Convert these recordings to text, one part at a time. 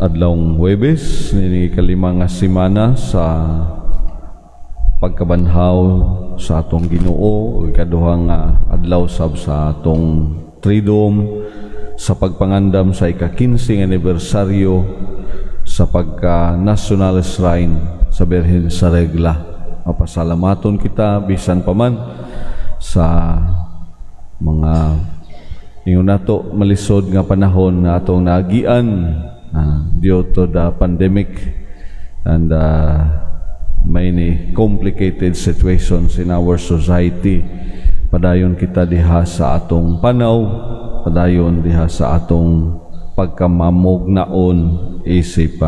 Adlawng Huwebes, niining ikalima nga semana sa pagkabanhaw sa atong Ginoo, ikaduha nga adlaw sab sa atong Triduum sa pagpangandam sa ika-15 anibersaryo sa pagka National Shrine sa Birhen sa Regla. Mapasalamaton kita bisan pa man sa mga, ingon nato, malisod nga panahon na atong naagian due to the pandemic and many complicated situations in our society. Padayon kita diha sa atong panaw, padayon diha sa atong pagkamamugnaon isip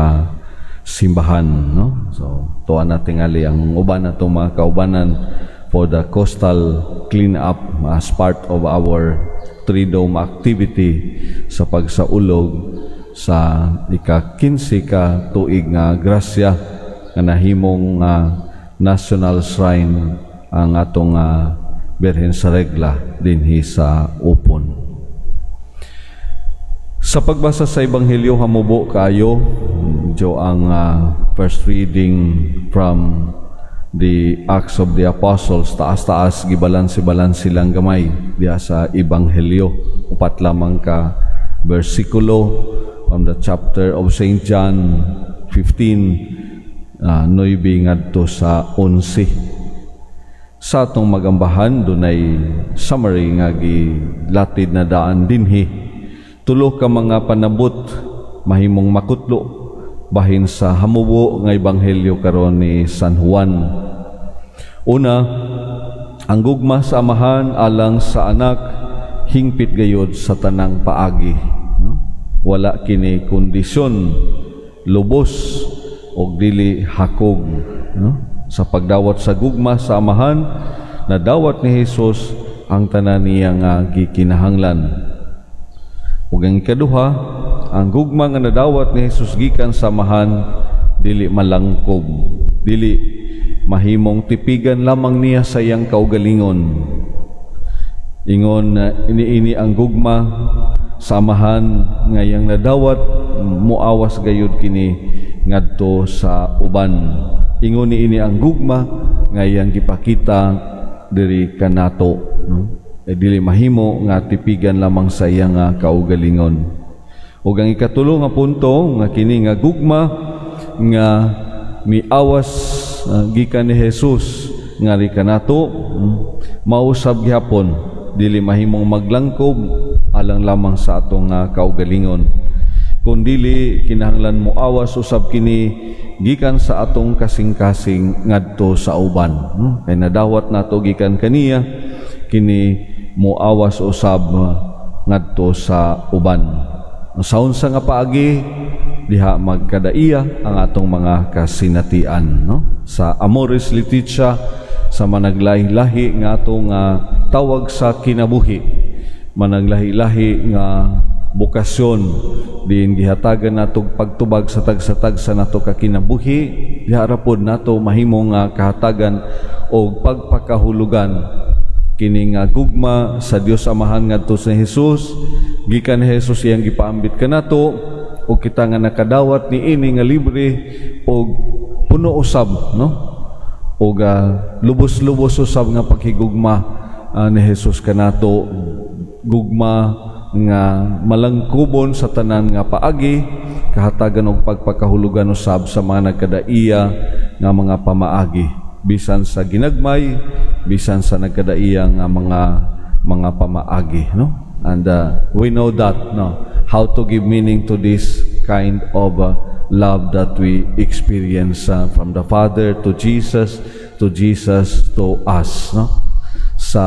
simbahan, no? So tuwa na tingali ang uban natong mga kaubanan for the coastal clean up as part of our Triduum activity sa pagsaulog sa ika-15 ka tuig nga grasya nga nahimong national shrine ang atong Birhen sa Regla dinhi sa Upon. Sa pagbasa sa Ebanghelyo, hamubo kaayo medyo ang first reading from the Acts of the Apostles. Taas-taas, gibalanse-balanse lang gamay diha sa Ebanghelyo. Upat lamang ka bersikulo from the chapter of St. John 15, 9 ngadto sa 11. Sa atong magambahan, dunay summary nga gilatid na daan dinhi. Tulo ka mga panabot mahimong makutlo bahin sa hamubo nga ebanghelyo karon ni San Juan. Una, ang gugma sa Amahan alang sa Anak hingpit gayod sa tanang paagi, no? Wala kini kondisyon, lubos og dili hakog, no? Sa pagdawat sa gugma sa Amahan, nadawat ni Jesus ang tanan niya nga gikinahanglan. Ug ang ikaduha, ang gugma nga nadawat ni Jesus gikan sa Amahan dili malangkob, dili mahimong tipigan lamang niya sa iyang kaugalingon. Ingon na iniini ang gugma sa Amahan nga iyang nadawat, muawas gayud kini ngadto sa uban. Ingon niini ang gugma nga iyang gipakita diri kanato, no? E dili mahimo nga tipigan lamang sa iyang kaugalingon. Ug ang ikatulo nga punto, nga kini nga gugma nga miawas gikan ni Jesus ngari kanato, mausab gihapon dili mahimong maglangkob alang lamang sa atong kaugalingon, kun dili kinahanglan moawas usab kini gikan sa atong kasing-kasing ngadto sa uban, no? Kay nadawat nato gikan kaniya, kini moawas usab ngadto sa uban. Sa unsa nga paagi, diha magkadaiya ang atong mga kasinatian, no? Sa Amoris Laetitia, sa managlahi-lahi nga atong tawag sa kinabuhi, managlahi-lahi nga bokasyon diin gihatagan nato pagtubag sa tagsa-tagsa nato ka kinabuhi, diha ra pod nato mahimo nga kahatagan og pagpakahulugan kini nga gugma sa Dios Amahan ngadto sa Jesus, gikan ni Jesus iyang gipaambit kanato, ug kita nga nakadawat niini nga libre og puno usab, no, ug lubos-lubos usab nga paghigugma ni Jesus kanato, gugma nga malangkubon sa tanan nga paagi, kahatagan og pagpakahulugan usab sa mga nagkadaiya nga mga pamaagi, bisan sa ginagmay, bisan sa nagkadaiya nga mga pamaagi, no? And we know that, no, how to give meaning to this kind of love that we experience from the Father to Jesus, to Jesus to us, no? Sa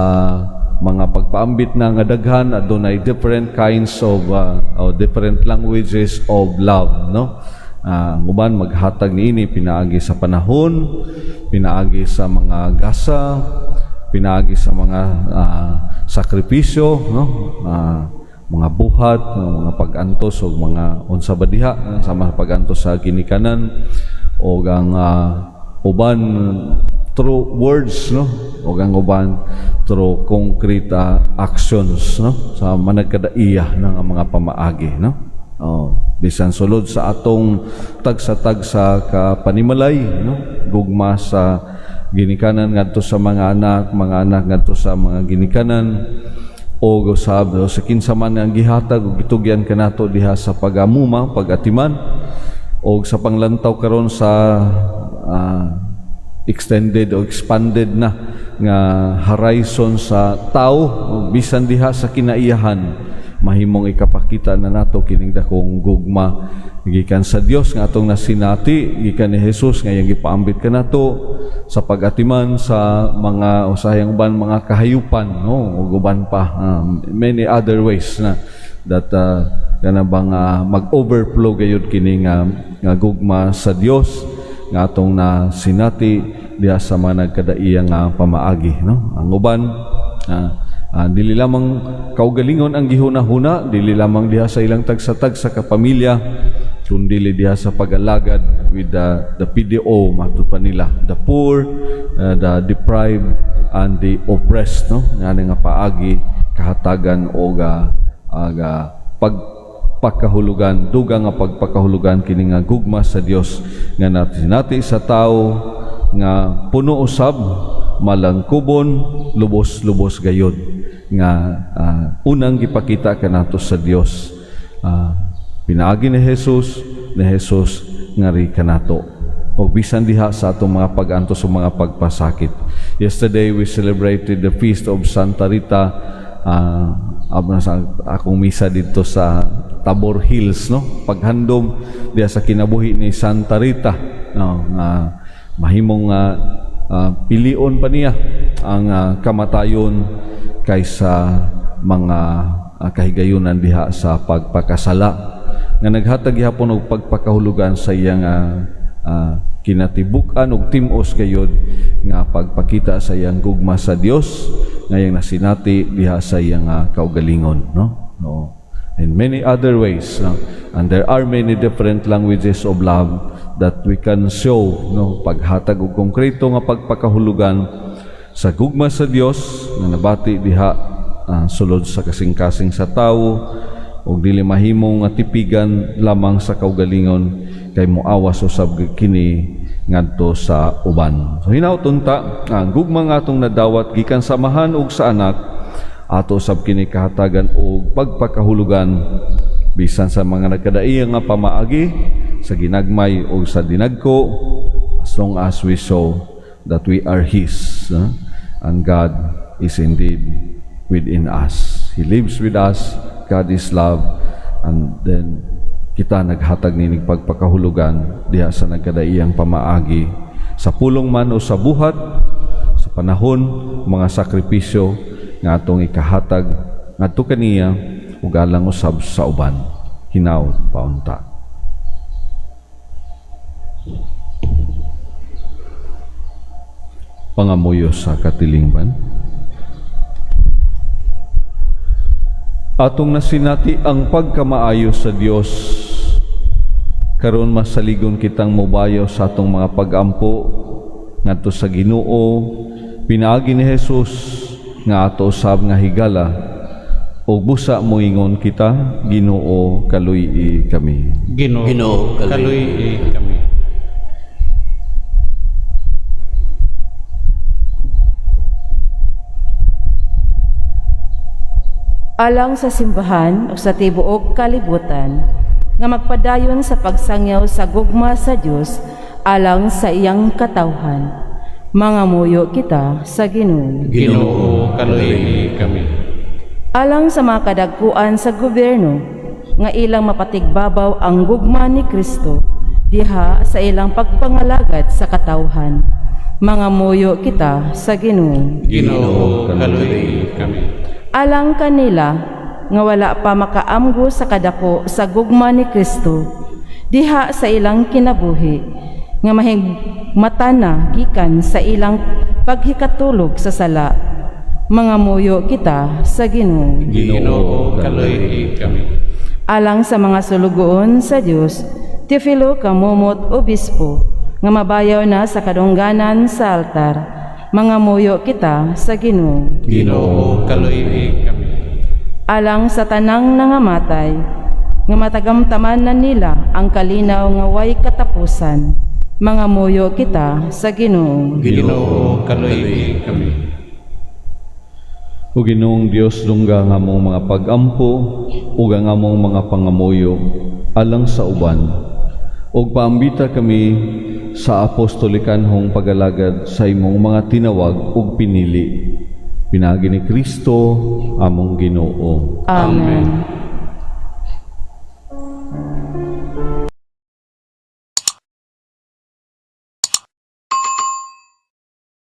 mga pagpaambit na nga daghan, adunay different kinds of or different languages of love, no? Ang uban maghatag niini pinaagi sa panahon, pinaagi sa mga gasa, pinaagi sa mga sakripisyo, no? Mga buhat, mga pag-antos o mga unsa ba diha sa mga pag-antos sa ginikanan, o ang uban through words, no, o ang uban through concrete actions, no, sa managkadaiya ng mga pamaagi, no? Oh. Bisan sulod sa atong tagsa-tagsa ka panimalay, no? Gugma sa ginikanan ngadto sa mga anak ngadto sa mga ginikanan, o usab o sa kinsa man ang gihatag ug gitugyan kanato diha sa pagamuma, pagatiman, o sa panglantaw karon sa extended o expanded na nga horizon sa tao, bisan diha sa kinaiyahan mahimong ikapakita na nato kining dakong gugma gikan sa Dios nga atong nasinati gikan ni Jesus nga iyang gipaambit kanato sa pag-atiman sa mga usahayang uban mga kahayupan, no, ug uban pa, many other ways na that kana bang mag-overflow gayud kini nga gugma sa Dios nga atong nasinati diha sa mga nagkadaiya nga pamaagi, no. Ang uban dili lamang kaugalingon ang gihuna-huna, dili lamang diha sa ilang tagsa-tagsa ka pamilya, kundi diha sa pag-alagad with the PDO, matud pa nila, the poor, the deprived and the oppressed, no, nga nga paagi kahatagan og pagpakahulugan, dugang nga pagpakahulugan kini nga gugma sa Dios nga natinati sa tao nga puno usab malangkubon, lubos-lubos gayod nga unang gipakita kanato sa Dios pinaagi ni Jesus ngari kanato o bisan diha sa atong mga pag-antos o mga pagpasakit. Yesterday we celebrated the feast of Santa Rita, sa akong misa dito sa Tabor Hills, no, paghandom diha sa kinabuhi ni Santa Rita, no, nga mahimong pilion pa niya ang kamatayon kaysa mga kahigayunan diha sa pagpakasala, nga naghatag gihapon og pagpakahulugan sa iyang kinatibuk-an og tim-os gayod nga pagpakita sa iyang gugma sa Dios nga iyang nasinati diha sa iyang kaugalingon, no, no, in many other ways, no? And there are many different languages of love that we can show, no, paghatag og konkreto nga pagpakahulugan sa gugma sa Dios nga nabati diha sulod sa kasing-kasing sa tawo, ug dili mahimong nga tipigan lamang sa kaugalingon kay moawas usab kini ngadto sa uban. So hinaut unta ang gugma nga atong nadawat gikan sa Amahan ug sa Anak, ato sab kini kahatagan og pagpakahulugan bisan sa mga nagkadaiya nga pamaagi, sa ginagmay o sa dinagko, as long as we show that we are His, and God is indeed within us. He lives with us. God is love, and then kita naghatag nining pagpakahulugan diha sa nagkadaiyang pamaagi, sa pulong man o sa buhat, sa panahon, mga sakripisyo nga atong ikahatag ngadto kaniya ug alang usab sa uban. Hinaut paunta. Pangamuyo sa katilingban. Atong nasinati ang pagkamaayo sa Dios, karon masaligon kitang mobayo sa atong mga pagampo ngadto sa Ginoo pinaagi ni Jesus nga ato usab nga higala, ug busa moingon kita, Ginoo, kaluy-i kami. Ginoo, Ginoo, kaluy-i kami. Alang sa simbahan o sa tibuok kalibutan nga magpadayon sa pagsangyaw sa gugma sa Dios alang sa iyang katawhan, mangamuyo kita sa Ginoo. Ginoo, kaluy-i kami. Alang sa mga kadagkuan sa gobyerno nga ilang mapatigbabaw ang gugma ni Kristo diha sa ilang pagpangalagad sa katawhan, mangamuyo kita sa Ginoo. Ginoo, kaluy-i kami. Alang kanila nga wala pa makaamgo sa kadako sa gugma ni Kristo diha sa ilang kinabuhi, nga mahigmata na gikan sa ilang paghikatulog sa sala, mangamuyo kita sa Ginoo. Ginoo, kaluy-i kami. Alang sa mga sulugoon sa Dios, Teofilo Camomot Obispo, nga mabayaw na sa kadungganan sa altar, mangamuyo kita sa Ginoo. Ginoo, kaluy-i kami. Alang sa tanang nangamatay, Nga matagamtaman na nila ang kalinaw nga way katapusan. Mangamuyo kita sa Ginoo. Ginoo, kaluy-i kami. O Ginoong Dios, dungga ang among mga pag-ampo ug ang among mga pangamuyo alang sa uban. Ug paambita kami sa apostolikanhong pagalagad sa imong mga tinawag ug pinili. Pinaagi ni Kristo among Ginoo. Amen.